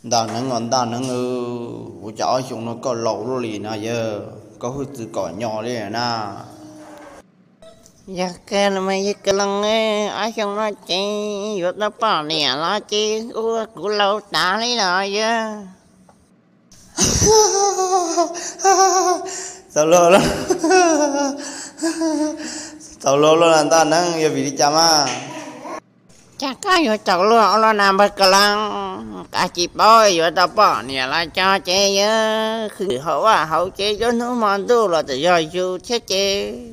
Ntaj Neeb os Ntaj Neeb, ua cas ob xyoo no koj laus luaj li no yawg, koj hwj txwv kom nyo li na. Yog kawg los mas yawg Kav Loos, ob xyoo no ces yuav tau poj niam los ces ua kuv laus tas li los yawg. Txaus luag, txaus luag luaj na Ntaj Neeb, yog vim li cas mas? Cas koj yuav txaus luag ua luaj na npawg Kav Loos, koj tsis paub yuav tau poj niam los cog ces yawg khwv hauv vaj hauv tsev, ib hnub hmo ntuj los txawm yog yus thiab ces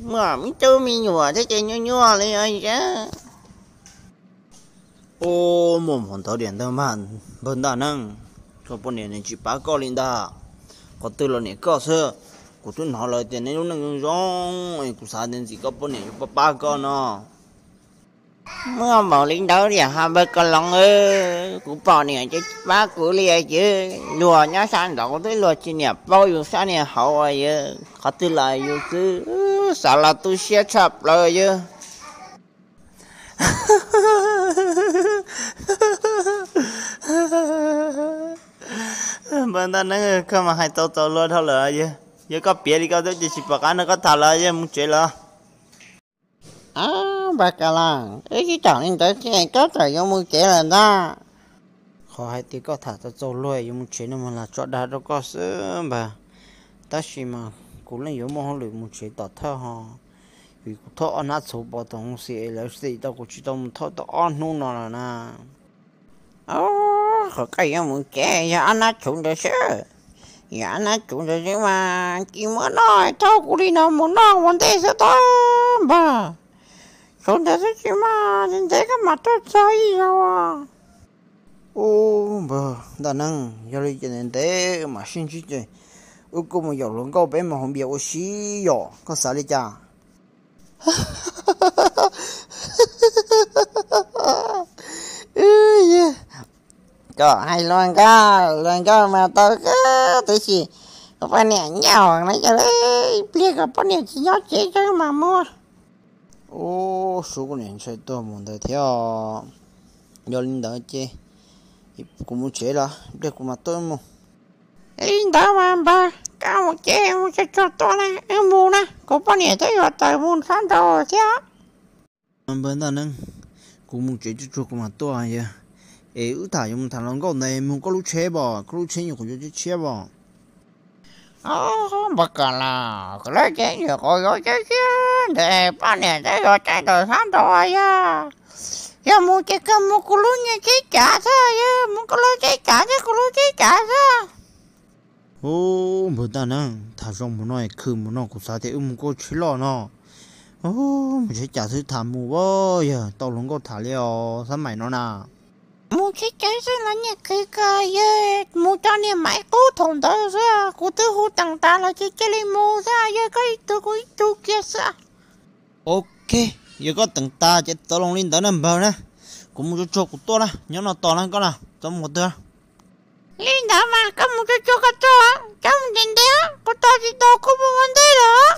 muaj me tub me nyuam thiab ces nyuaj nyuaj li os yawg. Ub, muaj hmoov ntawd diam ntag mas npawg Ntaj Neeb, koj poj niam nws tsis pab koj li ntag. Qhov twg los niam koj xwb, kuv twb hnov lawv tias neb lub neej zoo zoo, kuv xav tias ntxim koj poj niam yuav pab pab koj no. Muaj npaum li ntawd diam ho npawg Kav Loos, kuv poj niam ces tsis pab kuv li yawg. Luag nyob sab nraud twb luag tsis niam paub yus sab niam hauv yawg, qhov twg los yus twb xav los tu siab tshaj plaws yawg. Npawg Ntaj Neeb, koj mas hais tau txaus luag dhau lawm yawg, yog koj piav li koj twb ces tsis pom qab nrog koj tham lawm, yawg mus tsev lawm. Npawg Kav Loos, wb tsis tham li ntawd ces koj txawm yuav mus tsev lawm ntag. Qhov hais tias koj tham tau txaus luag yuav mus tsev no mas lam tso dag rau koj xwb npawg, tab sis mas kuv yeej yuav muaj hauj lwm mus tsev tom thawj ho, vim kuv thauj ob hnab txhuv pov tom xis es lawv xim tau kuv tsis tau mus thauj tau ob hnub no lawm na. Qhov koj yuav mus tsev yog ob hnab txhuv ntawd xwb, yog ob hnab txhuv ntawd xwb mas tsis muab noj, thauj kuv li no mus noj ua ntej xwb tau npawg. Txhuv ntawd xwb tsis muaj, ntev ntev koj mam tuaj txog ib zaug. Ub, npawg Ntaj Neeb, yog li ces ntev ntev mam sib ntsib ces wb kuj mus yaum hluas nkauj peb mus haus npias ua si yom, koj xav li cas? Koj hais luag nkauj, luag nkauj mas tau kawg, tab sis kuv poj niam nyob no yog ib pliag kom poj niam tsis nyob tsev tseeb mas muaj. Ub, suav kuv niam ntshai tuag mus ntawd thiab. Yog li ntawd ces kuv mus tsev los ib pliag kuv mam tuaj mus. Li ntawd mas npawg, koj mus tsev mus tsuag tsuag tuaj na, wb mus na, kuv poj niam twb yuav tawm mus sab nraud thiab. Npawg Ntaj Neeb, kuv mus tsev tsuag tsuag kuv mam tuaj yawg. Es wb tham yuav mus tham hluas nkauj ntawd mus koj lub tsheb pom, koj lub tsheb nyuam qhuav yuav tshiab tshiab pom. Npawg Kav Loos, kuv lub tsheb nyuam qhuav yuav tshiab tshiab ntawd, poj niam twb yuav tawm sab nraud yog. Yog mus ces koj mus kuv lub nyuag tsheb cav xwb yawg, mus koj lub tsheb cav thiab kuv lub tsheb cav xwb. Ub, npawg Ntaj Neeb, tham zoo mus no khwv mus no kuv xav tias wb mus koj tsheb loj no. Ub, mus tsheb cav xwb tham mus a yawg, tau hluas nkauj tham li os xab maim no na. Mus tsheb cav xwb los niag khwv kawg yawg, mus tso niag maiv qub thaum ntawd xwb, kuv twb hu teem tas los ces cia li mus xwb yawg, koj ib tug kuv ib tug kiag xwb. Ok, yog koj teem tas ces tau los li ntawd na npawg na. Kuv mus tsuag tsuag kuv tuaj na, nyob no tos na koj na, txhob mus qhov twg. Li ntawd mas koj mus tsuag tsuag koj tuaj, txhob mus ntev ntev, kuv tos tsis tau koj mus ua ntej lawm.